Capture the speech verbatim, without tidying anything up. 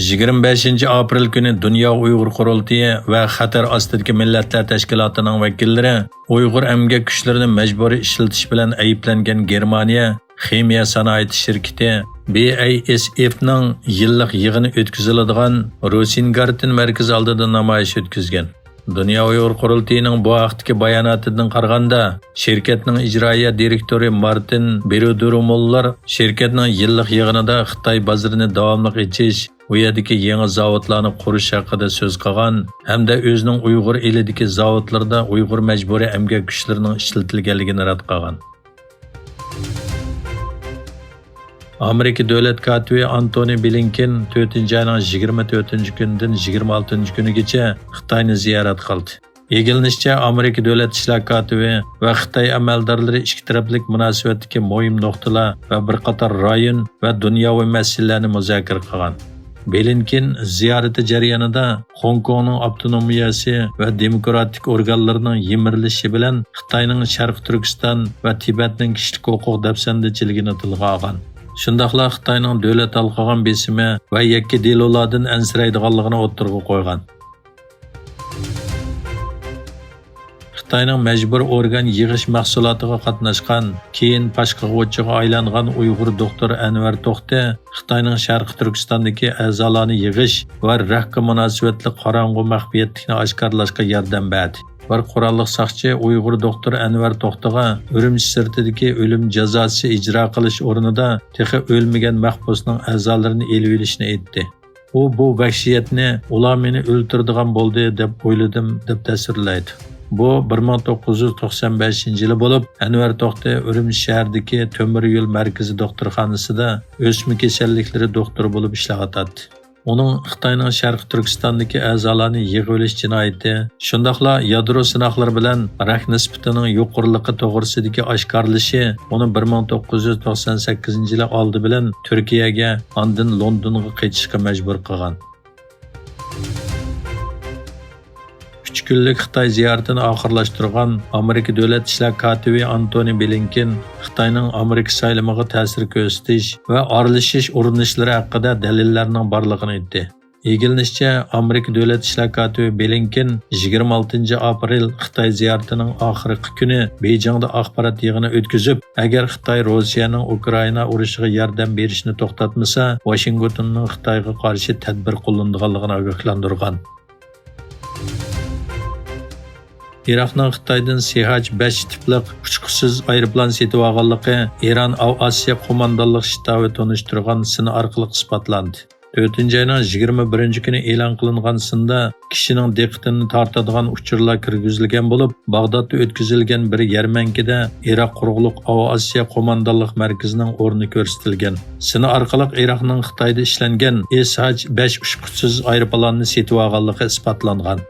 يىگىرمە بەشىنچى ئاپرېل كۈنى دۇنيا ئۇيغۇر قۇرۇلتىيى ۋە خەتەر ئاستىدىكى مىللەتلەر تەشكىلاتىنىڭ ۋەكىللىرى ئۇيغۇر ئەمگەك كۈچلىرىنى مەجبۇرىي ئىشلىتىش بىلەن ئەيىبلەنگەن گېرمانىيە خىمىيە سانائىتى شىركىتى بى ئەي ئېس ئېفنىڭ يىللىق يىغىنى ئۆتكۈزۈلىدىغان روسىنگارتېن مەركىزى ئالدىدا نامايىش ئۆتكۈزگەن. دۇنيا ئۇيغۇر قۇرۇلتىيىنىڭ بۇ ھەقتىكى باياناتىدىن قارىغاندا، شىركەتنىڭ ئىجرائىيە دىرېكتورى مارتىن بېرودۇرموللار شىركەتنىڭ يىللىق يىغىنىدا خىتاي بازىرىنى داۋاملىق ئېچىش، ئۇ يەردىكى يېڭى زاۋۇتلارنى قۇرۇش ھەققىدە سۆز قىلغان ھەمدە ئۆزىنىڭ ئۇيغۇر ئېلىدىكى زاۋۇتلىرىدا ئۇيغۇر مەجبۇرىي ئەمگەك كۈچلىرىنىڭ ئىشلىتىلگەنلىكىنى رەت قىلغان. ئامېرىكا دۆلەت كاتىپى ئانتونى بلىنكېن تۆتىنچى ئاينىڭ يىگىرمە تۆتىنچى كۈنىدىن يىگىرمە ئالتىنچى كۈنىگىچە خىتاينى زىيارەت قىلدى. ئىگىلىنىشىچە، ئامېرىكا دۆلەت ئىشلار كاتىپى ۋە خىتاي ئەمەلدارلىرى ئىككى تەرەپلىك مۇناسىۋەتتىكى مۇھىم نۇقتىلار ۋە بىر قاتار رايون ۋە دۇنياۋى مەسىلىلەرنى مۇزاكىرە قىلغان. بلىنكېن زىيارىتى جەريانىدا خوڭكوڭنىڭ ئاپتونومىيەسى ۋە دېموكراتىك ئورگانلىرىنىڭ يىمىرىلىشى بىلەن خىتاينىڭ شەرقىي تۈركىستان ۋە تىبەتنىڭ كىشىلىك ھوقۇق دەپسەندىچىلىكىنى تىلغا ئالغان. شۇنداقلا خىتاينىڭ دۆلەت ھالقىغان بېسىمى ۋە يەككە دېلولادىن ئەنسىرەيدىغانلىقىنى ئوتتۇرىغا قويغان. خىتاينىڭ مەجبۇرىي ئورگان يىغىش مەھسۇلاتىغا قاتناشقان، كېيىن پاش قىلغۇچىغا ئايلانغان ئۇيغۇر دوختۇر ئەنۋەر توختى خىتاينىڭ شەرقىي تۈركىستاندىكى ئەزالارنى يىغىش ۋە رەھكە مۇناسىۋەتلىك قاراڭغۇ مەخپىيەتلىكنى ئاشكارىلاشقا ياردەم بەردى. بىر قوراللىق ساقچى ئۇيغۇر دوختۇر ئەنۋەر توختىغا ئۈرۈمچى سىرتىدىكى ئۆلۈم جازاسى ئىجرا قىلىش ئورنىدا تېخى ئۆلمىگەن مەھبۇسنىڭ ئەزالىرىنى ئېلىۋېلىشنى ئېيتتى. ئۇ بۇ ۋەھشىيەتنى «ئۇلار مېنى ئۆلتۈرىدىغان بولدى دەپ ئويلىدىم» دەپ تەسۋىرلەيدۇ. بۇ بىر مىڭ توققۇز يۈز توقسان بەشىنچى يىلى بولۇپ، ئەنۋەر توختى ئۈرۈمچى شەھىرىدىكى تۆمۈر يول مەركىزى دوختۇرخانىسىدا ئۆسمە كېسەللىكلىرى دوختۇرى بولۇپ ئىشلەۋاتاتتى. ئۇنىڭ خىتاينىڭ شەرقىي تۈركىستاندىكى ئەزالارنى يىغىۋېلىش جىنايىتى، شۇنداقلا يادرو سىناقلىرى بىلەن راك نىسبىتىنىڭ يۇقىرىلىقى توغرىسىدىكى ئاشكارىلىشى ئۇنى بىر مىڭ توققۇز يۈز توقسان سەككىزىنچى يىلى ئالدى بىلەن تۈركىيەگە، ئاندىن لوندونغا قېچىشقا مەجبۇر قىلغان. ئۈچ كۈنلۈك خىتاي زىيارىتىنى ئاخىرلاشتۇرغان ئامېرىكا دۆلەت ئىشلار كاتىپى ئانتونى بلىنكېن خىتاينىڭ ئامېرىكا سايلىمىغا تەسىر كۆرسىتىش ۋە ئارىلىشىش ئۇرۇنۇشلىرى ھەققىدە دەلىللەرنىڭ بارلىقىنى ئېيتتى. ئىگىلىنىشىچە، ئامېرىكا دۆلەت ئىشلار كاتىپى بلىنكېن يىگىرمە ئالتىنچى ئاپرېل خىتاي زىيارىتىنىڭ ئاخىرقى كۈنى بېيجىڭدا ئاخبارات يىغىنى ئۆتكۈزۈپ، ئەگەر خىتاي روسىيەنىڭ ئۇكرائىنا ئۇرۇشىغا ياردەم بېرىشنى توختاتمىسا، ۋاشىنگتوننىڭ خىتايغا قارشى تەدبىر قوللىنىدىغانلىقىنى ئاگاھلاندۇرغان. ئىراقنىڭ خىتايدىن سىھاج بەش تىپلىق ئۇچقۇچىسىز ئايروپىلان سېتىۋالغانلىقى ئىران ئاۋىئاتسىيە قوماندانلىق شتابى تونۇشتۇرغان سىنى ئارقىلىق ئىسپاتلاندى. تۆتىنچى ئاينىڭ يىگىرمە بىرىنچى كۈنى ئېلان قىلىنغان سىندا كىشىنىڭ دىققىتىنى تارتىدىغان ئۇچۇرلار كىرگۈزۈلگەن بولۇپ، باغدادتا ئۆتكۈزۈلگەن بىر يەرمەنكىدە ئىراق قۇرۇقلۇق ئاۋىئاتسىيە قوماندانلىق مەركىزىنىڭ ئورنى كۆرسىتىلگەن. سىنى ئارقىلىق ئىراقنىڭ خىتايدا ئىشلەنگەن ئېس ھاج بەش ئۇچقۇچىسىز ئايروپىلاننى سېتىۋالغانلىقى ئىسپاتلانغان.